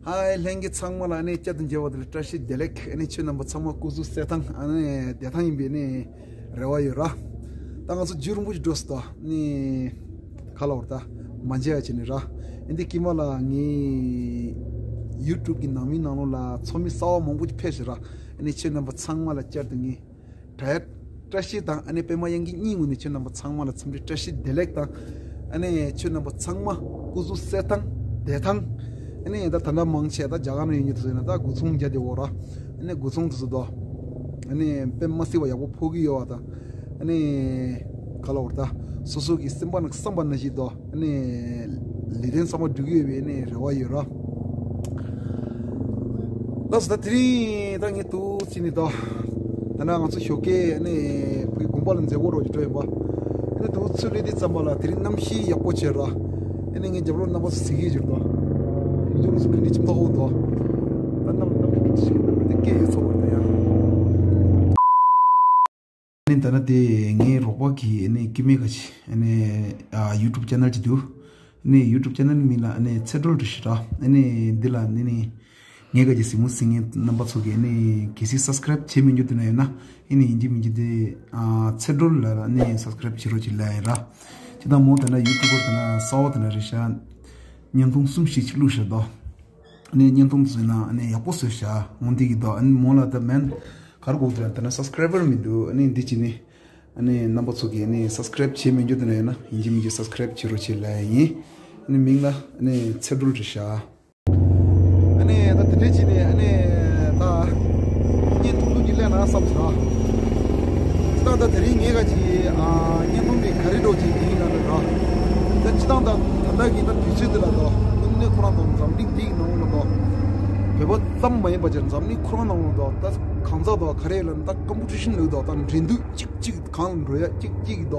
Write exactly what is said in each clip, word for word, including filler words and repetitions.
ཧའི། ལྷན་རྒྱས་ཚང་མ་ལ་ཨ་ནི་བསྐྱར་དུ་མཇལ་བ་དེ་ལ་བཀྲ་ཤིས་བདེ་ལེགས། ཨ་ནི་ཁྱོད་རྣམ་པ་ཚང་མ་སྐུ་གཟུགས་གསལ་ཐང་ཨ་ནི་བདེ་ཐང་ཡིན་པའི་ཨ་ནི་རེ་བ་ཡོད་ར། ད་ང་ཚོ་རྒྱུན་རིང་པོ་ཞིག་འགྲོ་སོང་། ད་ཨ་ནི་ག་ལབ་དགོས་རེད། ད་མ་མཇལ་ཡ་བྱས་ནས་ར། ཨ་ནི་དེ་དཀྱིལ་མ་ལ་ངའི་ཡུ་ཊུབ་གི་ནང་མི་ནང་ལོགས་ལ་ཚོགས་མི་གསར་པ་མང་པོ་ཞིག་ཕེབས་ཤག་ར། ཨ་ནི་ཁྱོད་རྣམ་པ་ཚང་མ་ལ་བསྐྱར་དུ་ངས་དྲ་བཀྲ་ཤིས་དང་། ཨ་ནི་པད་མ་དབྱངས་སྐྱིད་གཉིས་ངོས་ནས་ཁྱོད་རྣམ་པ་ཚང་མ་ལ་འཚམས་འདྲི་བཀྲ་ཤིས་བདེ་ལེགས་དང་། ཨ་ནི་ཁྱོད་རྣམ་པ་ཚང་མ་སྐུ་གཟུགས་གསལ་ཐང་བདེ་ཐང་། ཨ་ནི་ད་ད་ལྟ་མང་ཆེ་ད་རྒྱ་གར་ནང་ཡོད་མཁན་དེ་ཚོ་ཡིན་ན་ད་སྒོ་ཚང་རྒྱག་བསྡད་ཡོད་ར། ཨ་ནི་སྒོ་ཚང་དེ་ཚོ་དང་། ཨ་ནི་དཔེ་མ་སྲིད་པ་ཡག་པོ་ཕོག་གི་ཡོད་པ་དང་། ཨ་ནི་ག་ལབ་དགོས་རེད། ད་སོ་སོ་གི་སེམས་པ་ནང་བསམ་པ་ནང་བཞིན་དང་། ཨ་ནི་ལས་དོན་ཚང་མ་འགྲུབ་ཀྱི་ཡོད་པའི་ཨ་ནི་རེ་བ་ཡོད་ར། ལགས་སོ། ད་དེ་རིང་ད་ངས་ཏོག་ཙམ་ནས་ད་ད་ནང་ང་ཚོ་ཞོགས་ཀས་ཨ་ནི་བོད་དགོན་པ་ལ་མཛད་སྒོ་རོགས་ཀྱི་འགྲོ་ཡིན་པ། ཨ་ནི་ཏོག་ཙམ་སླེབས་དུས་ཙམ་པ་ལ་དེ་རིང་གནམ་གཤིས་ཡག་པོ་བྱས་ར། ཨ་ནི་ངས་རྒྱབ་ལོགས་རྣམ་པ་ཚོ་གཟིགས་ཀྱི་ཡོད་ར། ཡིན་རྒྱུ་ང་ཚོ་ག་འདྲ་ཅིག་མཐོང་འདུག་ད་གནམ་གནམ་གྲུ་གྲུ་ཞིག་གནམ་གྲུ་དེ་སྐད་ཡོད་ཚོར་བ་རེད་ད་ཡ། ཨ་ནི་ད་ནི་དེ་ངའི་རོགས་པ་གིས་ཨ་ནི་སྐྱེ་དམན་ཁ་ཅིག་ཨ་ནི་ཨ་ཡུ་ཊུབ་ཅེ་ནལ་ཅིག་འདུག་ཨ་ནི་ཡུ་ཊུབ་ཅེ་ནལ་མིང་ལ་ཨ་ནི་ཚེ་སྒྲོལ་རེད་ཤག་ར། ཨ་ནི་འདི་ལ་ཨ་ནི་ངའི་ཁ་ཅིག་གཟིགས་མོ་གཟིགས་མཁན་རྣམ་པ་ཚོ་གིས་ཨ་ནི་གལ་སྲིད་སབ་སི་ཀ་རེབ་བྱས་མེད་རྒྱུ་དེ་འདྲ་ཡོད་ན། ཨ་ནི་ཡིན་གཅིག་མིན་གཅིག་དེ་ཨ་ཚེ་སྒྲོལ་ལ་ཨ་ནི་སབ་སི་ཀ་རེབ་བྱེད་རོགས་བྱེད་ལབ་ཡིན་ར། ཅི་ད་མོ་དེ་འདྲ་ཡུ་ཊུབ་པར་དེ་འདྲ་གསར་པ་དེ་འདྲ་རེད་ཤག་བརྙན་ཐུང་གསུམ་བཞི་ཅིག་བླུགས་ཤག་དོ། ཨ་ནི་བརྙན་ཐུང་བཟོས་ན་ཨ་ནི་ཡག་པོ་བཟོས་ཤག་འོང་དེ་གི་དོ། ཨ་ནི་མོ་ལ་ད་མེན་ག་རེ་དགོས་དེ་ད་ན་སབ་སི་ཀ་རའི་བར་མི་འདུག་ཨ་ནི་འདི་ཅི་ནི་ཨ་ནི་རྣམ་པ་ཚོ་གིས་ཨ་ནི་སབ་སི་ཀ་རེབ་བྱས་མེད་རྒྱུ་དེ་འདྲ་ཡོད་ན་ཡིན་གཅིག་མིན་གཅིག་སབ་སི་ཀ་རེབ་བྱེད་རོགས་བྱེད་ལབ་ཡིན། ཨ་ནི་མིང་ལ་ཨ་ནི་ཚེ་སྒྲོལ་རེད་ཤག་ཨ་ནི་ད་དེ་འདྲས་བྱས་ནས་ཨ་ནི་ད་བརྙན་ཐུང་ཐུང་ཅིག་ལེན་ན་བསམ་སོང་། ད་ད་དེ་རིང་ངས་ག་ཅིག་ཨ་བརྙན་ཐུང་འདི་ག་རེ་འདྲ་ཅིག་ཡིན་ན་རེད་ར། ད་སྤྱིར་བཏང་ད་ད་ལྟ་གི་ད་དུས་ཚོད་འདི་ལ་ད་དངོས་གནས་ཁོ་རང་ད་འཛམ་གླིང་འདིའི་ནང་ལ་ད་བོད་པ་ཙམ་མ་ཡིན་པ་ཅིག་འཛམ་གླིང་ཁོ་རང་ནང་ལ་ད་ད་གང་ཟག་ད་ག་རེ་ལབ་ན་ད་ཀམ་པི་ཊི་ཤན་ལུགས་ད་ད་འགྲན་བསྡུར་གཅིག་གཅིག་གང་ལ་འགྲོ་ཡ་གཅིག་གཅིག་གི་ད་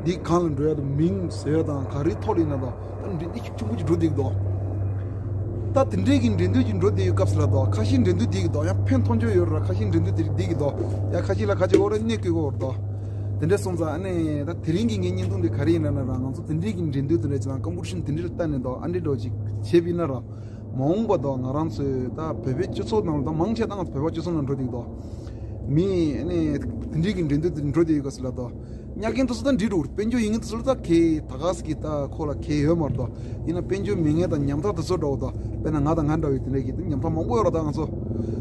འདི་གང་ལ་འགྲོ་ཡ་ད་མིང་བཟོ་ཡ་དང་ག་རེ་ཐོག་ལ་ཡིན་ན་ད། ད་འགྲན་བསྡུར་ཞིག་ཆེན་པོ་ཅིག་འགྲོ་བསྡད་ཀྱི་འདུག་ད་དེ་འདྲའི་གི་འགྲན་བསྡུར་ཅིག་འགྲོ་བསྡད་ཡོད་སྐབས་སུ་ལ་འདུག་ཁ་ཤས་འགྲན་བསྡུར་དེ་གི་འདུག་ཡང་ཕན་ཐོགས་ཆོག་ཡོད་ར། ཁ་ཤས་འགྲན་བསྡུར་དེ་དེ་གི་འདུག་ཡང་ཁ་ཤས་ལ་ཁ་ཅིག་འོ་ར་གནས་དགོས་ཀྱི་འོ་ར་འདུག་དེ་འདྲ་སོང་ཙང་ཨ་ནི་ད་དེ་རིང་གི་ངའི་བརྙན་ཐུང་འདི་ག་རེ་ཡིན་ན་ན་ར། ང་ཚོ་དེ་འདྲའི་གི་འགྲན་བསྡུར་དེ་འདྲ་ཅིག་དང་ཀམ་པི་ཊི་ཤན་དེ་འདྲ་ལ་བལྟས་ནས་འདུག་ཨ་འདྲའི་འདྲ་ཅིག་བྱས་པ་ཡིན་ན་ར། མ་འོངས་པ་དང་ང་རང་ཚོའི་ད་བོད་པའི་སྤྱི་ཚོགས་ནང་ལ་ད་མང་ཆེ་ད་ང་ཚོ་བོད་པ་སྤྱི་ཚོགས་ནང་འགྲོ་བསྡད་ཀྱི་འདུག་མི་ཨ་ནི་དེ་འདྲའི་གི་འགྲན་བསྡུར་དེ་འགྲོ་བསྡད་ཡོད་སྐབས་སུ་ལ་འདུག་གཉའ་གན་དེ་ཚོ་ད་འགྲིག་འགྲོ་རེད། དཔལ་འབྱོར་ཡིན་ངེས་དེ་ཚོ་ལ་ད་གལ་ད་ག་ཟེ་གི་ད་ཁོ་ལ་གལ་ཡོད་མ་རེད་དོ། ཡིན་ན་དཔལ་འབྱོར་མེད་མཁན་དང་ཉམ་ཐག་དེ་ཚོ་འདྲ་བོ་དང་དཔེར་ན་ང་དང་ང་འདྲ་བའི་དེ་འདྲ་གི་ད་ཉམ་ཐག་མང་པོ་ཡོད་རེད། ད་ང་ཚོ་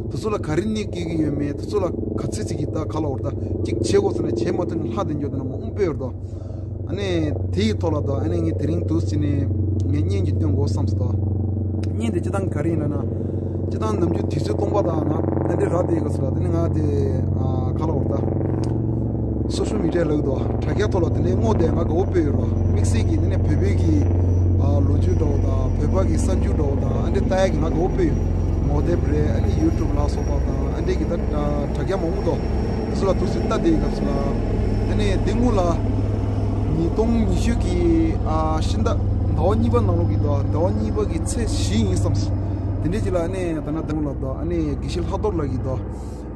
དེ་ཚོ་ལ་ག་རེ་གནོད་སྐྱེལ་གི་ཡོད་མེད། དེ་ཚོ་ལ་ག་ཚོད་ཅིག་གི་ད་ག་ལབ་དགོས་རེད། ད་ཅིག་བྱེད་དགོས་ཟེར་ན་བྱེད་མ་ཐུབ་ནས་ལྷག་བསྡད་འགྱོ་དེ་འདྲ་མང་པོ་ཡོད་རེད་དོ། ཨ་ནི་དེ་ཡི་ཐོག་ལ་དང་ཨ་ནི་ངས་དེ་རིང་འདུག་སེ་ནས་ངས་བརྙན་ཅིག་སྟོན་དགོས་བསམ་སོང་དང་། བརྙན་དེ་སྤྱིར་བཏང་ག་རེ་ཡིན་ན་ན། སྤྱིར་བཏང་ནམ་རྒྱུན་དུས་ཚོད་སྟོང་པ་དང་ང་ཨ་འདྲ་རག་བསྡད་ཡོད་སྐབས་སུ་ལ་དེ་ནི་ང་དེ་ཨ་ག་ལབ་དགོས་རེད། ད་སོ་ཤལ་མི་ཌི་ཡ་ལབ་དོ། དྲ་རྒྱ་ཐོག་ལ་དེ་འདྲའི་བསྔོགས་བསྡད་ང་དགའ་པོ་དཔེ་ཡོད་རེད། དམིགས་བསལ་གྱི་དེ་ནས་བོད་པའི་གི་ཨ་ལོ་རྒྱུས་འདྲ་བོ་དང་བོད་པ་གི་གསར་འགྱུར་འདྲ་བོ་དང་ཨ་འདྲ་ལྟ་ཡ་གི་ང་དགའ་པོ་དཔེ་ཡོད། མོ་དེབ་རེད། ཨ་ནི་ཡུ་ཊུབ་ལ་སོགས་པ་དང་ཨ་འདྲ་གི་ད་དྲ་རྒྱ་མང་པོ་འདུག་དེ་ཚོ་ལ་འདུག་སེ་ལྟ་བསྡད་ཡོད་སྐབས་སུ་ལ། ཨ་ནི་དེ་སྔོན་ལ་ཉིས་སྟོང་ཉི་ཤུ་གི་ཨ་ཕྱི་ཟླ་ཟླ་བ་གཉིས་པ་ནང་ལོགས་ཀྱི་ཟླ་བ་གཉིས་པ་གི་ཚེས་བཞི་ཡིན་བསམ་སོང་། དེ་འདྲའི་ཅིག་ལ་ཨ་ནི་ད་ན་དེ་སྔོན་ལ་ད་ཨ་ནི་དགེ་བཤེས་ལྷག་རྡོར་ལགས་ཀྱིས་ད་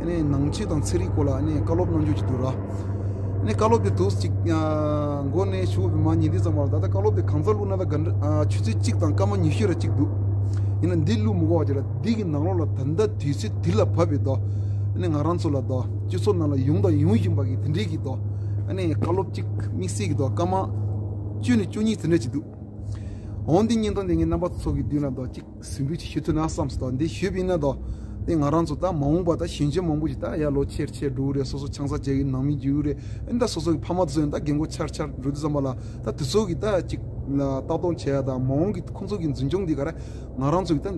ཨ་ནི་ནང་ཆོས་དང་ཚན་རིག་སྐོར་ལ་ཨ་ནི་བཀའ་སློབ་གནང་རྒྱུ་ཅིག་འདུག་ར། ཨ་ནི་བཀའ་སློབ་དེ་འདུག་སེ་ཅིག་ཨ་མགོ་ནས་མཇུག་བར་མ་ཉན་དུས་ཙམ་པ་ལ་ད་ལྟ་བཀའ་སློབ་དེ་གང་ཙམ་བླུགས་ན་ད་ག་འདྲ་ཨ་ཆུ་ཚོད་གཅིག་དང་སྐར་མ་ཉི་ཤུ་ར་གཅིག་འདུག་ཡིན་ན་འདི་བླུགས་མི་དགོས་པ་ཅིག་ལ། འདི་གི་ནང་ལོགས་ལ་ད་ལྟ་དུས་ཚོད་འདི་ལ་བབས་པའི་ད་ཨ་ནི་ང་རང་ཚོ་ལ་ད་སྤྱི་ཚོགས་ནང་ལ་ཡོང་དང་ཡོང་བཞིན་པ་གི་དེ་འདྲའི་གི་ད་ཨ་ནི་བཀའ་སློབ་གཅིག་དམིགས་བསལ་གི་ད་སྐར་མ་བཅུ་ནས་བཅུ་གཉིས་དེ་འདྲ་ཅིག་འདུག་འོན་ཏེ་བརྙན་ཐུང་དེ་ངས་རྣམ་པ་ཚོ་གི་མདུན་ལ་ད་གཅིག་ཟིན་བྲིས་ཅིག་ཞུ་ཐུབ་ན་བསམ་སོང་། ད་འདི་ཞུས་པ་ཡིན་ན་ད་དེ་ང་རང་ཚོ་ད་མ་འོངས་པ་ད་གཞོན་སྐྱེས་མང་པོ་ཞིག་ད་ཡར་ལོ་ཆེར་ཆེར་འགྲོ་གི་རེད། སོ་སོ་ཆང་ས་བརྗེ་གི་ནང་མི་འགྱུར་གི་རེད། ཨ་ནི་ད་སོ་སོ་གི་ཕ་མ་ཚོ་ཡང་ད་རྒན་གོག་ཆགས་ཆགས་འགྲོ་དུས་ཙམ་པ་ལ་ད་དེ་ཚོ་གི་ད་ཅིག་ལ་ལྟ་རྟོག་བྱེད་ཡ་དང་མ་འོངས་ཀྱི་ཁོང་ཚོ་གི་འཛིན་སྐྱོང་འདི་ག་རེ་ང་རང་ཚོ་གི་ད་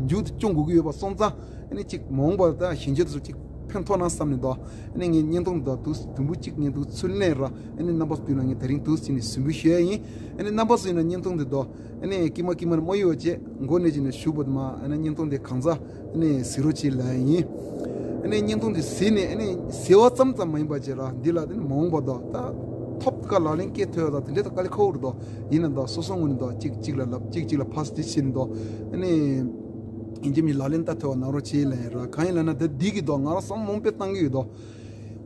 མཇུག་ཏུ་སྐྱོང་དགོས་ཀྱི་ཡོད་པ་སོང་ཙང་། ཨ་ནི་ཅིག་མ་འོངས་པ་ད་གཞོན་སྐྱེས་ཚོ་ཅིག་ཕན་ཐོགས་ན་བསམ་ནས་ད་ཨ་ནི་ངས་བརྙན་ཐུང་འདི་དུས་དུམ་བུ་གཅིག་ངས་འདུག་ཚུར་ལེན་ར། ཨ་ནི་རྣམ་པ་ཚོ་མདུན་ལ་ངས་དེ་རིང་འདུག་སེ་ནས་ཟིན་བྲིས་ཞུ་ཡ་ཡིན། ཨ་ནི་རྣམ་པ་ཚོ་ཡིན་ན་བརྙན་ཐུང་འདི་ད་ཨ་ནི་ཀྱི་མ་ཀྱི་མར་མ་གཡོ་བ་བྱས་མགོ་ནས་ཅིག་ནས་ཞུ་བ་དུ་མ། ཨ་ནི་བརྙན་ཐུང་འདི་གང་ཚ་ཨ་ནི་གཟིགས་རོགས་བྱེད་ལབ་ཡ་ཡིན། ཨ་ནི་བརྙན་ཐུང་འདི་གཟིགས་ནས་ཨ་ནི་གཟིགས་པ་ཙམ་ཙམ་མ་ཡིན་པ་བྱས་ར། འདི་ལ་དེ་ནི་མ་འོངས་པ་ད་ད་ཐོབ་ཀ་ལག་ལེན་སྐྱེལ་ཐུབ་ཡ་ད་དེ་འདྲའི་ད་དཀའ་ལས་ཁག་པོ་རེད་དོ། ཡིན་ན་ད་སོ་སོ་ངོས་ནས་ད་གཅིག་གཅིག་ལ་ལབ་གཅིག་གཅིག་ལ་ཕར་སྟེ་བྱས་ནས་ད་ཨ་ནི་ཡིན་གཅིག་མིན་ལག་ལེན་བསྟར་ཐུབ་པ་གནང་རོགས་བྱེད་ལབ་ཡ་ར། གང་ཡིན་ལབ་ན་ད་འདི་གི་ད་ང་རང་བསམ་བློ་དཔེ་བཏང་གི་ཡོད་དོ།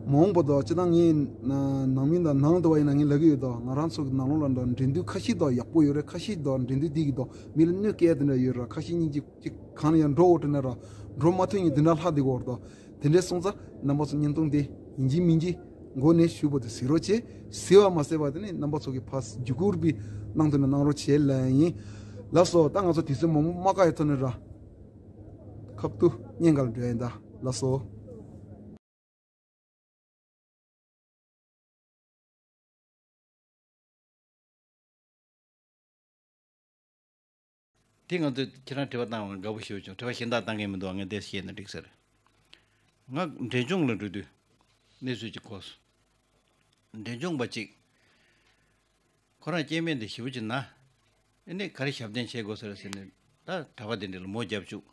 མ་འོངས་པ་དང་སྤྱིར་བཏང་ངས་ན་ནང་མི་དང་ནང་དུ་བ་ཡིན་ན་ངས་ལབ་ཀྱི་ཡོད་དོ། ང་རང་ཚོ་གི་ནང་ལོགས་ལ་འགྲོ་འགྲན་བསྡུར་ཁ་ཤས་དང་ཡག་པོ་ཡོད་རེད། ཁ་ཤས་དང་འགྲན་བསྡུར་འདི་གི་དང་མི་ལ་གནོད་སྐྱེལ་དེ་འདྲ་ཡོད་ར། ཁ་ཤས་སྙིང་རྗེ་ཅིག་གང་ལ་ཡང་འགྲོ་འོ་དྲན་ན་ར་འགྲོ་མ་ཐུབ་ཡིན་དེ་འདྲ་ལྷག་བསྡད་ཀྱི་ཡོད་རེད་དོ། དེ་འདྲའི་སོང་ཙང་རྣམ་པ་ཚོ་བརྙན་ཐུང་འདི་ཡིན་གཅིག་མིན་གཅིག་མགོ་ནས་གཞུག་བར་དུ་གཟིགས་རོགས་བྱེད། གཟིགས་པ་མ་ཟད་པ་དེ་ནི་རྣམ་པ་ཚོ་གི་ཕར་བརྒྱུད་སྐུར་པའི་གནང་ཐུབ་ན་གནང་རོགས་བྱེད་ལབ་ཡིན། ལགས་སོ། ད་ང་ཚོ་དུས་ཚོད་མང་པོ་མ་བཀག་ཡའི་ཐོག་ནས་ར་ཁབ་ཏུ་བརྙན་འགའ་ལ་འགྲོ་ཡིན་ད། ལགས་སོ། དེ་ང་ཚོས་ཁྱེད་རང་དྲི་བ་བཏང་བ་དགའ་པོ་ཞེ་པོ་བྱུང་། དྲི་བ་གཞན་དག་བཏང་མཁན་མི་འདུག་ང་འདི་བཤད་ན་འགྲིག་ཟེར། ང་འབྲས་ལྗོངས་ལ་འགྲོ་དུས་གནས་ཚུལ་ཅིག་གོ་སོང་། འབྲས་ལྗོངས་པ་ཅིག་ཁོ་རང་སྐྱེ་དམན་དེ་ཞེ་པོ་ཅིག་ན། ཨེ་ནས་ག་རེ་ཞབས་བརྟན་བྱེད་དགོས་ཟེར་ཟེར་ནས་ད་གྲྭ་པ་དེ་འདྲ་ལ་མོ་རྒྱབ་བཅུག་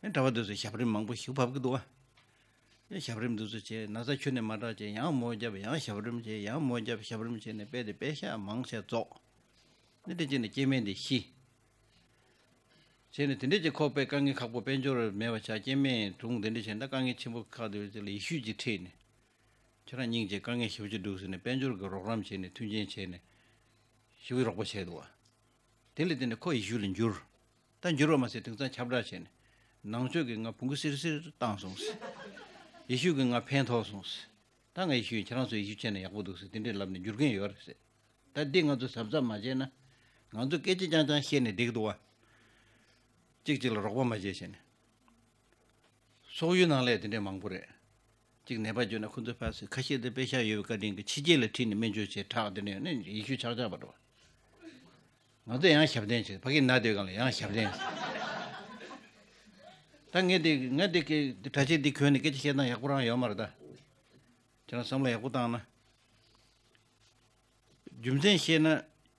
ཨེ་གྲྭ་པ་དེ་ཚོ་ཞབས་རིམ་མང་པོ་ཞིག་བབས་ཀྱི་འདུག་ཨ། ཨེ་ཞབས་རིམ་དེ་ཚོ་བྱས། ན་ཚ་ཁྱོན་ནས་མ་དྲག་བྱས། ཡང་མོ་རྒྱབ། ཡང་ཞབས་རིམ་བྱས། ཡང་མོ་རྒྱབ། ཞབས་རིམ་བྱས་ནས་དཔེ་དེ་དཔེ་ཤག་མང་ཆེ་རྫོགས། ནི་དེ་བྱས་ནས་སྐྱེ་དམན་དེ་ཤི། བྱས་ནས་དེ་འདྲས་ཀྱི་ཁོ་དཔེ་དཀའ་ངལ་ཁག་པོ། དཔལ་འབྱོར་མེད་པ་ཆགས། སྐྱེ་དམན་གྲོངས། དེ་འདྲས་བྱས་ན་ད་དཀའ་ངལ་ཆེན་པོ་ཁག་དེ་ཚོ་ལ་ཡེ་ཤུ་གྱིས་ཁྲིད་ནས། ཁྱེད་རང་སྙིང་རྗེ། དཀའ་ངལ་ཞེ་པོ་ཅིག་འདུག་ཟེར་ནས་དཔལ་འབྱོར་གྱི་རོགས་རམ་བྱས་ནས་མཐུན་རྐྱེན་བྱས་ནས་ཞེ་པོ་རོགས་པ་བྱས་འདུག་བ། དེ་ལས་དེ་ནས་ཁོ་ཡེ་ཤུ་ལ་འགྱུར། ད་འགྱུར་བ་མ་ཟད་དེང་སང་ཁྱབ་བསྒྲགས་བྱས་ནས་ནང་ཆོས་ཀྱིས་ང་བོང་གུ་སིར་སིར་བཏང་སོང་ཟེར། ཡེ་ཤུ་གིས་ང་ཕན་ཐོགས་སོང་ཟེར། ད་ང་ཡེ་ཤུ་ཡིན། ཁྱེད་རང་ཚོ་ཡེ་ཤུ་བྱས་ན་ཡག་པོ་འདུག་ཟེར་དེ་འདྲས་ལབ་ནས་འགྱུར་མཁན་ཡོད་རེད་ཟེར། ད་འདི་ང་ཚོ་གཟབ་གཟབ་མ་བྱས་ན། ང་ཚོ་སྐད་ཆ་རྐྱང་རྐྱང་བཤད་ནས་འགྲིག་འདུག་བ། གཅིག་གཅིག་ལ་རོགས་པ་མ་བྱས་བྱས་ནས། སོག་ཡུལ་ནང་ལ་དེ་འདྲས་མང་པོ་རེད། གཅིག་ནད་པ་བྱུང་ན་ཁོ་ཚོའི་ཕར་ཚུར་ཁ་ཤས་དེ་པེ་ཤ་ཡོད་པའི་བཀའ་དྲིན་གྱིས་ཕྱི་རྒྱལ་ལ་ཁྲིད་ནས་སྨན་བཅོས་བྱས་དྲག་དེ་འདྲས་ཡོད་ན་ཡེ་ཤུ་ཆག་ཆག་པ་འགྲོ། ང་ཚོ་ཡང་ཞབས་བརྟན་བྱས། ཕ་གི་ན་སྡོད་སྒང་ལ་ཡང་ཞབས་བརྟན་བྱས། ད་ངས་དེ་ངས་དེ་གི་གྲྭ་ཆས་འདི་གོན་ནས་སྐད་ཆ་བཤད་སྟངས་ཡག་པོ་རང་ཡོད་མ་རེད་ད། ཁྱེད་རང་བསམ་བློ་ཡག་པོ་བཏང་ན། རྒྱུ་མཚན་བཤད་ན་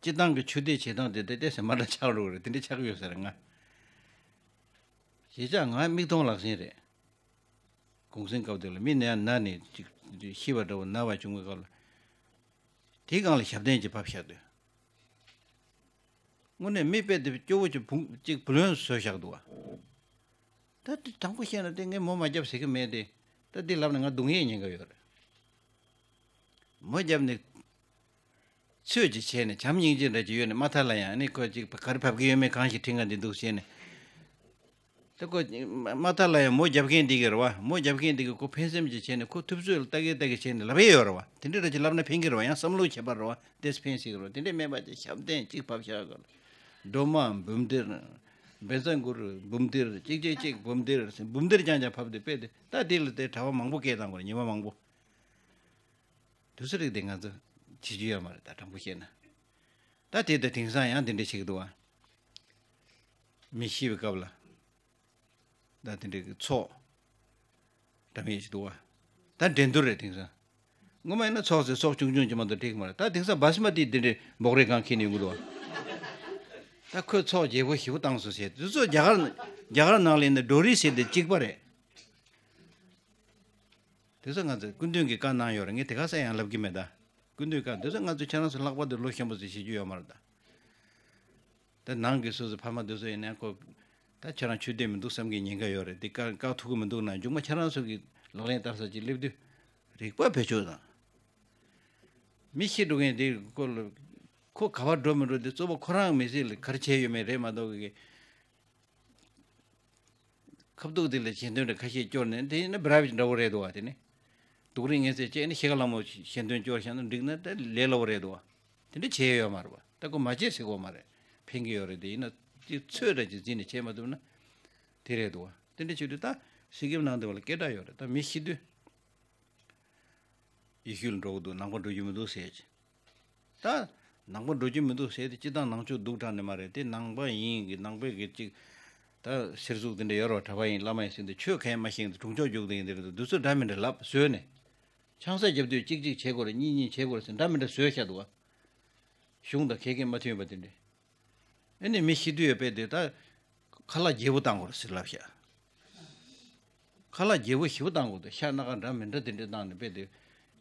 སྤྱི་བཏང་གི་ཆོས་དད་བྱེད་སྟངས་དེ་དེ་ཏོག་ཙམ་མ་འདྲ་ཆགས་འགྲོ་གི་རེད། དེ་འདྲ་ཆགས་ཀྱི་ཡོད་ས་རེད་ང་། གཞིས་ཆགས་ང་མིག་མཐོང་ལག་ཟིན་རེད། གུང་སེང་སྐབས་དེ་ལ་མི་ན་ན་ནས་ཅིག་ཤི་བ་འདྲ་བོ་ན་བ་བྱུང་བའི་སྐབས་ལ། དེའི་སྒང་ལ་ཞབས་བརྟན་གྱི་བབས་བཞག་དུས། དངོས་གནས་མི་དཔེ་དེ་སྐྱོ་བོ་ཅིག་བུ་ཅིག་བུ་ལོན་བཟོས་བཞག་འདུག་བ། ད་དེ་དྲང་པོ་བཤད་ན་དེ་ངས་མོ་མ་རྒྱབ་ཟེར་གི་མེད་དེ། ད་འདི་ལབ་ན་ང་སྡུག་བསྔལ་ཉེན་ཁ་ཡོད་རེད། མོ་རྒྱབ་ནས་ཚོད་ཅིག་བྱས་ནས་བྱམས་སྙིང་རྗེ་འདྲ་ཅིག་ཡོད་ནས་མ་མཐའ་ལ་ཡང་ནི་ཁོ་ཅིག་ག་རེ་བབས་ཀྱི་ཡོད་མེད་གང་ཞིག་དྲི་ང་འདི་འདུག་བྱས་ནས། ད་ཁོ་མ་མཐའ་ལ་ཡང་མོ་རྒྱབ་མཁན་འདི་གི་རེད་བ། མོ་རྒྱབ་མཁན་འདི་གི་ཁོ་ཕན་སེམས་ཅིག་བྱས་ནས་ཁོ་ཐུབ་ཚོད་ལ་ལྟ་གི་ལྟ་གི་བྱས་ནས་ལབ་ཡས་ཡོད་རེད་བ། དེ་འདྲ་འདྲ་ཅིག་ལབ་ན་ཕན་གི་རེད་བ། ཡང་བསམ་བློ་བྱེད་པ་རེད་བ། དེས་ཕན་སྲིད་གི་རེད་བ། དེ་འདྲ་མེད་པ་ཅིག་ཞབས་བརྟན་གཅིག་བབས་བཞག་གི་རེད། སྒྲོལ་མ་འབུམ་སྡེར། བཛྲ་གུ་རུ་འབུམ་སྡེར། གཅིག་གཅིག་གཅིག་འབུམ་སྡེར། འབུམ་སྡེར་རྐྱང་རྐྱང་བབས་ཏེ་དཔེ་དེ་ད་དེ་ལ་དེ་གྲྭ་པ་མང་པོ་སྐད་བཏང་དགོས་རེད། ཉི་མ་མང་པོ། དུས་ཚོད་རིགས་དེ་ང་ཚོ་བྱེད་རྒྱུ་ཡོད་མ་རེད་ད། དྲང་པོ་བཤད་ན། ད་དེ་ད་དེང་སང་ཡང་དེ་འདྲ་བྱེད་ཀྱི་འདུག་བ། མི་ཤི་བའི་སྐབས་ལ་ད་དེ་འདྲའི་ཚོགས་འདྲ་མིན་ཞིག་འདུག་བ། ད་འགྲན་བསྡུར་རེད་དེང་སང་། སྔོན་མ་ཡིན་ན་ཚོགས་ཟེར་ཚོགས་ཆུང་ཆུང་ཅིག་མ་གཏོགས་འགྲིག་མ་རེད། ད་དེང་སང་བཱ་སི་མ་ཏི་དེ་འདྲའི་འབོག་རེ་གང་འཁྱེར་ནས་ཡོང་གི་འདུག་བ། ད་ཁོས་ཚོགས་རྒྱས་པོ་ཞེ་པོ་བཏང་སོང་ཟེར། དེ་ཚོ་རྒྱ་གར་རྒྱ་གར་ནང་ལ་ཡིན་ན་ཌོ་རི་ཟེར་དེ་གཅིག་པ་རེད། དེ་ཚོ་ང་ཚོས་སྐུ་མདུན་གྱིས་བཀའ་གནང་ཡོད་རེད། ངས་དེ་ག་ས་ཡང་ལབ་ཀྱི་མེད་ད། སྐུ་མདུན་བཀའ་དེ་ཚོ་ང་ཚོ་ཁྱེད་རང་ཚོ་ལྷག་པར་དུ་ལོ་གཞོན་པ་ཚོས་ཤེས་རྒྱུ་ཡོད་མ་རེད་ད། ད་ནང་གི་སོ་སོ་ཕ་མ་དེ་ཚོ་ཡིན་ན་ཁོ། ད་ཁྱེད་རང་ཆོས་དད་མི་འདུག་བསམ་གྱི་ཉེན་ཁ་ཡོད་རེད། དེ་བཀག་བཀག་ཐུབ་ཀྱི་མི་འདུག་ན་མཇུག་མ་ཁྱེད་རང་ཚོ་གི་ལག་ལེན་བསྟར་ས་ཅིག་སླེབས་དུས། རིག་པ་བེད་སྤྱོད་དང་། མི་ཤི་འགྲོ་མཁན་དེ་སྐོར་ལ། ཁོ་ག་པར་འགྲོ་མི་འགྲོ་དེ་གཙོ་བོ་ཁོ་རང་མི་ཚེ་ལ་ག་རེ་བྱས་ཡོད་མེད་རེད་མ་གཏོགས་གི། ཁ་བཏུག་དེ་ལ་ཞལ་འདོན་འདྲ་ཁ་ཤས་སྐྱོར་ནས་དེ་ཡིན་ན་བི་ར་བི་འདྲ་བོ་རེད་འདུག་བ། དེ་ནི་སྡུག་རུས་ངན་ཚད་བཅད་ནས་ཤི་ཁ་ལ་མོ་ཞལ་འདོན་སྐྱོར་བཞག་ན་འགྲིག་ན་དེ་ལས་སླ་བོ་རེད་འདུག་བ། དེ་འདྲ་བྱས་ཡོད་མ་རེད་བ། ད་ཁོ་མ་བྱེད་ཟེར་གོ་མ་རེད། ཕན་གི་ཡོད་རེད། དེ་ཡིན་ན་དེ་ཚོད་འདྲ་ཅིག་འཛིན་ནས་བྱས་མ་ཐུབ་ན་དེ་རེད་འདུག་བ། དེ་འདྲ་བྱེད་དུས་ད་སི་ཀིམ་ནང་དུ་བ་ལ་སྐད་གྲགས་ཡོད་རེད། ད་མི་ཤི་དུས། ཡེ་ཤུ་ལ་འགྲོ་གི་འདུག་ནང་པ་འགྲོ་རྒྱུ་མི་འདུག་ཟེར་གྱི། ད་ནང་པ་འགྲོ་རྒྱུ་མི་འདུག་ཟེར་དེ་སྤྱི་བཏང་ནང་ཆོས་སྡུག་དྲགས་ནི་མ་རེད། དེ་ནང་པ་ཡིན་གི་ནང་པའི་གི་ཅིག་ད་སེར་གཟུགས་དེ་འདྲ་ཡོད་རེད་བ། གྲྭ་པ་ཡིན་བླ་མ་ཡིན་ཟེར་དེ་ཆོས་གང་ཡང་མ་ཤེས་གི་དྲུང་ཆོག་རྒྱུགས་དེ་ཡིན་དེ་རེད་འདུག་དུས་ཚོད་འདྲ་མི་འདྲ་ལབ་བཟོས་ནས། ཆང་ས་རྒྱབ་དུས་གཅིག་གཅིག་བྱེད་དགོས་རེད། གཉིས་གཉིས་བྱེད་དགོས་རེད་ཟེར་འདྲ་མི་འདྲ་བཟོས་བཞག་འདུག་བ། གཞུང་དང་ཁེ་ཁེ་མ་མཐུན་པ་དེ་འདྲ། ཨེ་ནི་མི་ཤི་དུས་ཡོད་པས་དེ་ད་ཁ་ལག་རྒྱས་པོ་བཏང་དགོས་རེད་ཟེར་ལབ་ཤག་ཁ་ལག་རྒྱས་པོ་ཞེ་པོ་བཏང་དགོས་འདུག་ཤ་སྣ་ཁ་འདྲ་མི་འདྲ་དེ་འདྲ་བཏང་ནས་དཔེ་དེ་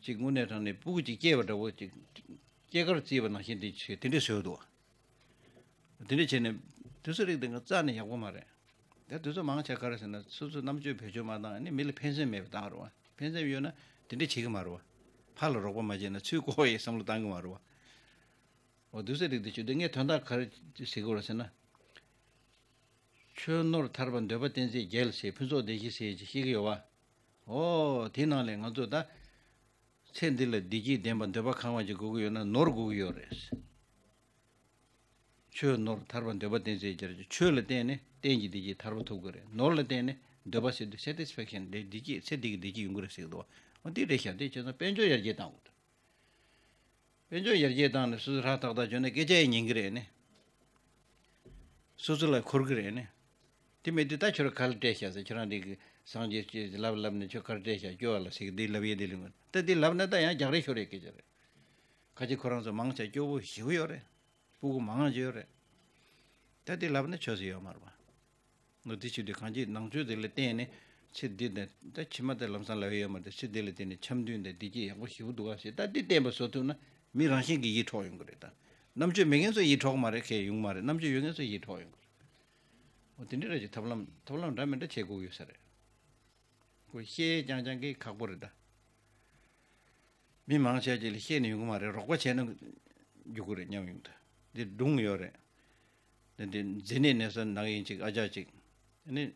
ཅིག་དངོས་གནས་དྲང་ནས་སྤུ་གུ་ཅིག་སྐྱེས་པ་འདྲ་བོ་ཅིག་སྐྱེས་སྐར་བརྩིས་པ་ནང་བཞིན་དེ་ཆེ་དེ་འདྲ་བཟོས་འདུག་དེ་འདྲ་བྱས་ནས་དུས་ཚོད་རིགས་དེ་ང་རྩ་ནས་ཡག་པོ་མ་རེད། ད་དུས་ཚོད་མང་ཆེ་ག་རེ་ཟེར་ན་སོ་སོའི་རྣམ་དཔྱོད་བེད་སྤྱོད་མ་བཏང་ནས་མི་ལ་ཕན་སེམས་མེད་པ་བཏང་རུང་ཕན་སེམས་ཡོད་ན་ དེ་འདྲ་བྱེད་ཀྱི་མ་རེད་བ། ཕར་ལ་རོགས་པ་མ་བྱས་ན་ཚུར་བཀོལ་བའི་བསམ་བློ་བཏང་གི་མ་རེད་བ། འོ་དུས་ཚོད་རིག་དེ་ཆུ་དེ་ངས་དོན་དག་ག་རེ་ཟེར་དགོས་རེད་ཟེར་ན། ཆོས་ནོར་ཐར་པ་འདོད་པ་བསྟེན་ཚེ་རྒྱལ་ཟེར་ཕུན་ཚོགས་བདེ་གཤེགས་ཟེར་ཅིག་བཤད་ཀྱི་ཡོད་བ། འོ་དེའི་ནང་ལས་ང་ཚོ་ད། ཚེ་འདི་ལ་བདེ་སྐྱིད་ལྡན་པ་འདོད་པ་ཁེངས་པ་ཅིག་དགོས་ཀྱི་ཡོད་ན་ནོར་དགོས་ཀྱི་ཡོད་རེད། ཆོས་ནོར་ཐར་པ་འདོད་པ་བསྟེན་ཚེ་རྒྱལ། ཆོས་ལ་བརྟེན་ནས་གཏན་གྱི་བདེ་སྐྱིད་ཐར་པ་ཐོབ་ཀྱི་རེད། ནོར་ལ་བརྟེན་ནས་འདོད་པ་ཟེར་དུས་satisfaction དེ་བདེ་སྐྱིད་ཚེ་འདི་གི་བདེ་སྐྱིད་ཡོང་གི་རེད་ཟེར་གྱི་འདུག་བ། འོ་འདི་རེད་ཤག་དེ་བྱས་ཙང་དཔལ་འབྱོར་ཡར་རྒྱས་བཏང་དགོས་འདུག་དཔལ་འབྱོར་ཡར་རྒྱས་བཏང་ནས་སོ་སོ་ཧྲག་ཐག་ཐག་བྱུང་ན་སྐད་ཆ་ཡང་ཉན་གི་རེད་ནི། སོ་སོ་ལ་འཁོར་གི་རེད་ནི། དེ་མེད་དུས་ད་ཁྱོད་རང་ག་ལ་སྤྲད་ཤག་ཟེར། ཁྱོད་རང་འདི་གི་སངས་རྒྱས་ཀྱིས་ལབ་ལབ་ནས་ཁྱོད་ག་ལ་སྤྲད་ཤག་སྐྱོ་བ་ལ་ཟེར་གི་འདི་ལབ་ཡས་འདི་ལུས་ངོ་ད་འདི་ལབ་ན་ད་ཡང་རྒྱག་རེས་ཤོར་རེས་སྐད་ཆ་རེད། ཁ་ཅིག་ཁོ་རང་ཚོ་མང་ཆེ་སྐྱོ་བོ་ཞེ་པོ་ཡོད་རེད། སྤུ་གུ་མང་ང་ཅིག་ཡོད་རེད། ད་འདི་ལབ་ན་ཆོས་ཟེར་ཡོད་མ་རེད་པ། ངོ་དེ་བྱེད་དུས་གང་ཅི་ནང་ཆོས་དེ་ལ་བརྟེན་ནས་ཚེ་འདི་དང་ད་ཕྱི་མ་དེ་ལམ་སང་ལབ་ཡོད་མ་རེད། ཚེ་འདི་ལ་བརྟེན་ནས་འཆམ་མཐུན་དང་བདེ་སྐྱིད་ཡག་པོ་ཞེ་པོ་འདུག་ག་ཟེར། ད་འདི་བསྟན་པ་བཟོ་ཐུབ་ན་མི་རང་བཞིན་གྱིས་ཡིད་འཕྲོག་ཡོང་གི་རེད། ད་རྣམ་དཔྱོད་མེད་མཁན་ཚོ་ཡིད་འཕྲོག་མ་རེད། ཁས་ཡོང་མ་རེད། རྣམ་དཔྱོད་ཡོད་མཁན་ཚོ་ཡིད་འཕྲོག་ཡོང་གི་རེད། འོ་དེ་འདྲ་རེད་ཀྱི་ཐབས་ལམ་ཐབས་ལམ་འདྲ་མི་འདྲ་བྱེད་དགོས་ཀྱི་ཡོད་ས་རེད། ཁོ་བཤད་རྐྱང་རྐྱང་གིས་ཁག་པོ་རེད་ད། མི་མང་ཆེ་ཅིག་ལ་བཤད་ནས་ཡོང་གི་མ་རེད། རོགས་པ་བྱས་ན་རྒྱུག་གི་རེད་སྙམ་ཡོང་། ད་འདི་སྒྲུང་ཡོད་རེད། འདི་འདི་མཛེ་ནད་ནད་གསོ་ནང་ཡིན་ཅིག་ཨ་ཅག་ཅིག་ཨ་ནི་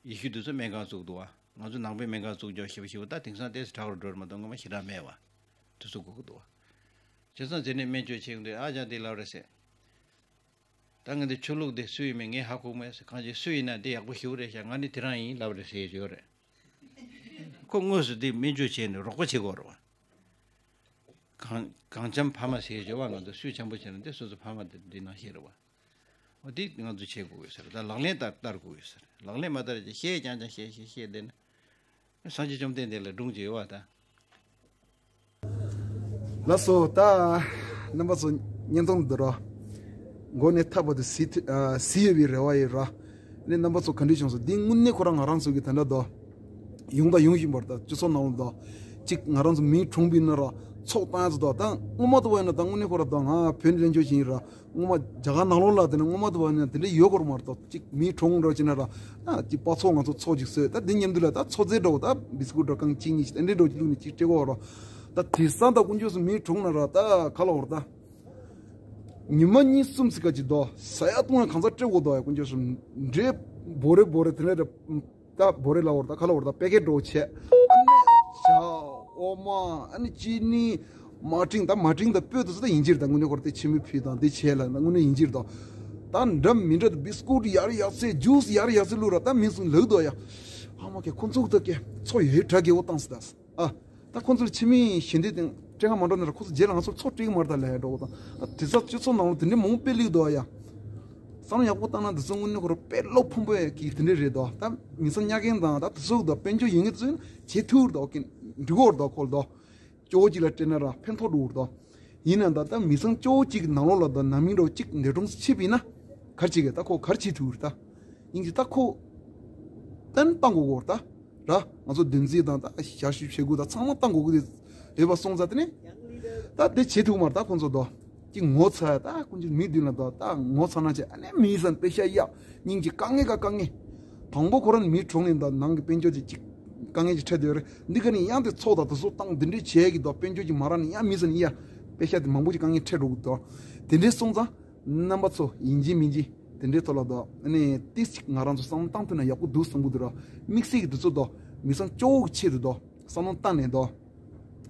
ཡེ་ཤུ་དེ་ཚོ་སྨན་ཁང་བཙུགས་འདུག་བ། ང་ཚོ་ནང་པའི་སྨན་ཁང་བཙུགས་རྒྱུ་ཞེ་པོ་ཞེ་པོ་ད་དེང་སང་ཏོག་ཙམ་དྲག་རུ་འགྲོ་རེད་མ་གཏོགས་སྔོན་མ་ཞེ་དྲག་མེད་བ། དེ་ཚོ་དགོས་ཀྱི་འདུག་བ། བྱས་ཙང་མཛེ་ནད་སྨན་བཅོས་བྱེད་ཡོང་དུས་ཨ་ཅག་འདི་ལབ་རེད་ཟེར། ད་ངས་འདི་ཆོས་ལུགས་འདི་སུ་ཡིན་མིན་ངས་ཧ་གོ་མེད་ཟེར། གང་ཅི་སུ་ཡིན་ན་འདི་ཡག་པོ་ཞེ་པོ་རེད་ཤག་ང་ནི་དེ་རང་ཡིན་ལབ་རེད་ཟེར་ཡོད་རེད། ཁོ་དངོས་སུ་འདི་སྨན་བཅོས་བྱས་ནས་རོགས་པ་བྱེད་དགོས་རེད་བ། གང་གང་འཆམ་ཕ་མ་ཟེར་ཡོད་བ། ང་ཚོ་སུས་འཆམ་པོ་བྱས་ན་འདི་སོ་སོ་ཕ་མ་འདི་འདི་ནང་བཞིན་རེད་བ། འོ་འདི་ང་ཚོ་བྱེད་དགོས་ཡོད་ཟེར། ད་ལག་ལེན་བསྟར་བསྟར་དགོས་ཡོད་ཟེར། ལག་ལེན་མ་བསྟར་ཅིག་བཤད་རྐྱང་རྐྱང་བཤད་བཤད་བཤད་བསྡད་ན། སངས་རྒྱས་བཅོམ་ལྡན་འདས་ལ་སྒྲུང་ཅིག་ཡོད་བ་ད། ལགས་སོ། ད་རྣམ་པ་ཚོ་བརྙན་ཐུང་འདི་ར་མགོ་ནས་མཐའ་བར་དུ་གཟིགས་ཐུབ་ཨ་གཟིགས་ཡོད་པའི་རེ་བ་ཡོད་ར། ནས་རྣམ་པ་ཚོ་ག་འདྲ་བྱུང་སོང་། འདི་དངོས་གནས་ཁོ་རང་ང་རང་ཚོ་གི་ད་འདྲ་དོ་ཡོང་དང་ཡོང་བཞིན་པར་ད་སྤྱི་ཚོགས་ནང་ལ་དོ་གཅིག་ང་རང་ཚོ་མིའི་གྲོང་པའི་ནང་ར་ཚོགས་བཏང་ཡ་ཚོ་དོ་ད་སྔོན་མ་དུ་བ་ཡིན་ན་ད་དངོས་གནས་ཁོ་ར་དོ་ང་བོད་ནས་ལེན་ཆོག་བཞིན་ར། སྔོན་མ་རྒྱ་གར་ནང་ལོགས་ལ་དེ་ནས་སྔོན་མ་དུ་བ་ནས་དེ་འདྲ་ཡོད་སྐོར་མ་རེད་དོ། གཅིག་མིའི་གྲོང་འགྲོ་ཅི་ན་ར་ཨ་གཅིག་པ་ཚོ་ང་ཚོ་ཚོགས་གཅིག་བཟོས། ད་འདི་མཉམ་དུ་ལ་ད་ཚོ་རྫས་འདྲ་བོ་ད་བི་སི་ཀུ་ཊི་འདྲ་རྐང་གཅིག་གཉིས་ཤིག་དེ་འདྲའི་འགྲོ་གཅིག་བླུགས་ནས་གཅིག་སྤྲད་གོ་ར། ད་དེ་སང་ད་དཀོན་མཆོག་གསུམ་མིའི་གྲོང་ན་ར་ད་ག་ལ་བར་ད་ཉི་མ་གཉིས་གསུམ་ཚིག་ག་གཅིག་དོ་ཟ་ཡ་བཏུང་ཡ་གང་ཚ་སྤྲད་གོ་དོ་ཡ་དཀོན་མཆོག་གསུམ་འདྲེ་བོ་རེ་བོ་རེ་དེ་འདྲ་ར། ད་བོ་རེ་ལ་བར་ད་ཁ་ལ་བར་ད་པེ་ཀེ་ཊི་འགྲོ་བྱས། ཨ་ནི་ཇ་འོ་མ་ཨ་ནི་ཅི་ནི་མ་ཀྲིང་ད་མ་ཀྲིང་ད་སྤོས་དུ་ཚོ་ད་ཡིན་གྱིར་ད་དངོས་གནས་ཁོ་ར་དེ་ཕྱི་མི་ཕུད་དང་དེ་བྱས་ལ་ད་དངོས་གནས་ཡིན་གྱིར་ད། ད་འདྲ་མི་འདྲ་ད་བི་སི་ཀུ་ཊི་ཡར་ཡག་ཚད་ཇུས་ཡར་ཡག་ཚད་བླུགས་ར་ད་མི་སུ་ལག་དོ་ཡ། ཨ་མ་ཁེ་ཁོ་ཚོ་ད་ཀེ་ཚོ་ཡོད་གྲ་རྒྱས་བོ་བཏང་སི་ད་སི་ཨ། ད་ཁོ་ཚོར་ཕྱི་མི་ཞལ་འདེབས་དང་སྤྲད་ག་མ་འགྲོ་ན་ར་ཁོ་ཚོ་རྗེས་ལ་ང་ཚོར་ཚོགས་སྤྲད་གི་མ་རེད་ད་ལབ་ཡ་འགྲོ་གོ་དང་། ད་དེ་ཚ་སྤྱི་ཚོགས་ནང་ལ་དེ་འདྲའི་མང་པོ་སྤེལ་ལེགས་འདུག་ཨ་ཡ། བསམ་བློ་ཡག་པོ་བཏང་ན་འདི་ཚོ་དངོས་གནས་ཁོ་ར་དཔེ་བློ་ཕམ་པོ་ཡ་གི་དེ་འདྲ་རེད་དོ། ད་མི་ཚང་གཉའ་གན་དང་ད་དེ་ཚོ་གི་དོ་དཔལ་འབྱོར་ཡོད་ངེས་དེ་ཚོ་ཡིན་ན་བྱེད་ཐུབ་རེད་དོ། ཀིན་འགྲིག་གོ་རེད་དོ་ཁོ་ལ་དོ། ཅོ་ཅིག་ལ་སྤྲད་ན་ར་ཕན་ཐོགས་འགྲོ་གི་རེད་དོ། ཡིན་ན་ད་ད་མི་ཚང་ཅོ་ཅིག་གི་ནང་ལོགས་ལ་དོ་ནང་མི་འགྲོ་ཅིག་འདས་གྲོངས་སུ་ཕྱིན་པ་ཡིན་ན་ག་རེ་བྱེད་གི་ད་ཁོ་ག་རེ་བྱེད་ཐུབ་རེད་ད། ཡིན་གྱི་ད་ཁོ་ཏན་བཏང་དགོས་གོ་རེད་ད། ར། ང་ཚོ་འདུ་འཛི་དང་ད་ཞབས་ཞུ་བྱེད་དགོས་ད་ཚང་མ་བཏང་དགོས་ཀྱི་ཡོད་པ་སོང་ཙང་དེ་ནས་ད་དེ་བྱེད་ཐུབ་མ་རེད་ད་ཁོང་ཚོ་དོ། ཀྱི་ངོ་ཚ་ད་ཀུན་གྱི་མི་མདུན་ལ་དོ་ད་ངོ་ཚ་ན་བྱས་ཨ་ནེ་མི་སང་དཔེ་ཤ་ཡག་སྙིང་གི་དཀའ་ངལ་ག་དཀའ་ངལ། དང་པོ་ཁོ་རང་མི་གྲོངས་ནས་ད་ནང་གི་དཔལ་འབྱོར་གྱི་ཅིག་དཀའ་ངལ་ཅིག་འཕྲད་དེ་ཡོད་རེད། འདི་ག་ནས་ཡང་དེ་ཚོགས་དང་དེ་ཚོ་བཏང་འདི་འདྲས་བྱས་ཀྱི་དོ་དཔལ་འབྱོར་གྱི་མ་རག་ནས་ཡང་མི་སང་ཡ་དཔེ་ཤ་དེ་མང་པོ་ཅིག་དཀའ་ངལ་འཕྲད་འགྲོ་གི་དོ། དེ་འདྲས་སོང་ཙང་། རྣམ་པ་ཚོ་ཡིན་གཅིག་མིན་གཅིག་དེ་འདྲའི་ཐོག་ལ་དོ་ཨ་ནི་ཏིས་ཅིག་ང་རང་ཚོ་བསམ་བློ་བཏང་ཐུབ་ན་ཡག་པོ་འདུག་བསམ་གི་འདུག་ར། དམིགས་བསལ་གྱི་དུས་ཚོད་དོ་མི་སང་སྐྱོ་བོ་གི་ཆེད་དུ་དོ་བསམ་བློ་བཏང་ནས་དོ་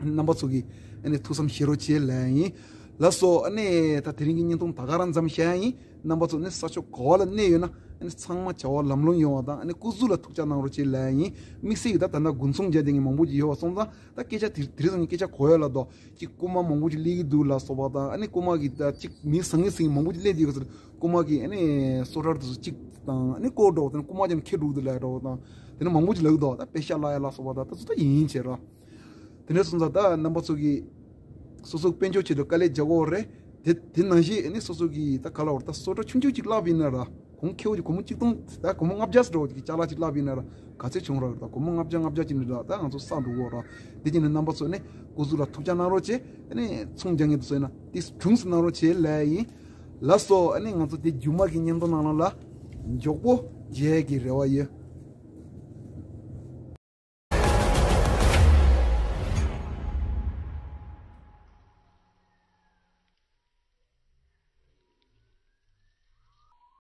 རྣམ་པ་ཚོ་གི་ཨ་ནི་ཐུགས་བསམ་བཞེས་རོགས་བྱེད་ལབ་ཡིན། ལགས་སོ། ཨ་ནི་ད་དེ་རིང་གི་བརྙན་ཐུང་ད་ག་རང་མཚམས་བཞག་ཡིན། རྣམ་པ་ཚོ་ནི་ས་ཕྱོགས་ག་བ་ལ་གནས་ཡོད་ན་ཨ་ནི་ཚང་མ་བྱ་བ་ལམ་ལྷོང་ཡོང་བ་དང་ཨ་ནི་སྐུ་གཟུགས་ལ་ཐུགས་ཅག་གནང་རོགས་བྱེད་ལབ་ཡིན། དམིགས་བསལ་གྱི་ད་ད་ལྟ་དགུན་ཚོང་རྒྱག་བསྡད་མཁན་མང་པོ་ཅིག་ཡོད་པ་སོང་ཙང་ད་སྐད་ཆ་དེ་དེ་རིང་ཚོ་ནི་སྐད་ཆ་གོ་ཡ་ལ་དོ། གཅིག་རྐུ་མ་མང་པོ་ཅིག་སླེབས་ཀྱི་འདུག་ལ་སོགས་པ་དང་ཨ་ནི་རྐུ་མ་གི་ད་གཅིག་མི་ཟང་ངེ་ཟིང་མང་པོ་ཅིག་སླེབས་ཀྱི་ཡོད་ས་རེད། རྐུ་མ་གི་ཨ་ནི་སོ་ཊར་དེ་ཚོ་གཅིག་དང་ཨ་ནི་བཀོག་འགྲོ་དང་རྐུ་མ་ཀྱང་ཁྱེར་འགྲོ་གི་འདུག་ལབ་འགྲོ་དང་དེ་ནི་མང་པོ་ཅིག་ལབ་ཀྱི་འདུག་ད་དཔེ་ཤ་བརླག་ཡ་ལ་སོགས་པ་དང་ད་ཚོ་ད་ཡིན་བྱས་ར། དེ་འདྲ་སོང་ཙང་ད་རྣམ་པ་ཚོ་གི་སོ་སོ་དཔལ་འབྱོར་ཆེད་དུ་དཀའ་ལས་རྒྱག་དགོས་རེད། དེ་དེ་ནང་བཞིན་ཨ་ནི་སོ་སོ་གི་ད་ག་ལ་བར་ད་སོ་ཊར་ཆུང་ཆུང་ཅིག་བརླག་པ་ཡིན་ན་ར་གོང་ཁེ་བོ་ཅིག་སྒོར་མོ་གཅིག་སྟོང་ད་སྒོར་མོ་ལྔ་བརྒྱ་ཙམ་འདྲ་བོ་ཅིག་གི་ཅ་ལག་ཅིག་བརླག་པ་ཡིན་ན་ར། ག་ཚོད་བྱུང་ར་ད་སྒོར་མོ་ལྔ་བརྒྱ་ལྔ་བརྒྱ་ཅིག་ནི་ར་ད་ང་ཚོ་བསགས་འགྲོ་གོ་ར། དེ་ཅིག་ནི་རྣམ་པ་ཚོ་ནི་སྐུ་གཟུགས་ལ་ཐུགས་ཅག་གནང་རོགས་བྱེད། ཨ་ནི་ཚོང་རྒྱག་མཁན་དེ་ཚོ་ཡིན་ན་དེ་གྲུངས་སུ་གནང་རོགས་བྱེད་ལབ་ཡིན། ལགས་སོ། ཨ་ནི་ང་ཚོ་དེ་རྒྱུ་མ་གི་བརྙན་ཐུང་ནང་ལོགས་ལ་མགྱོགས་པོ་མཇལ་གི་རེ་བ་ཡོད།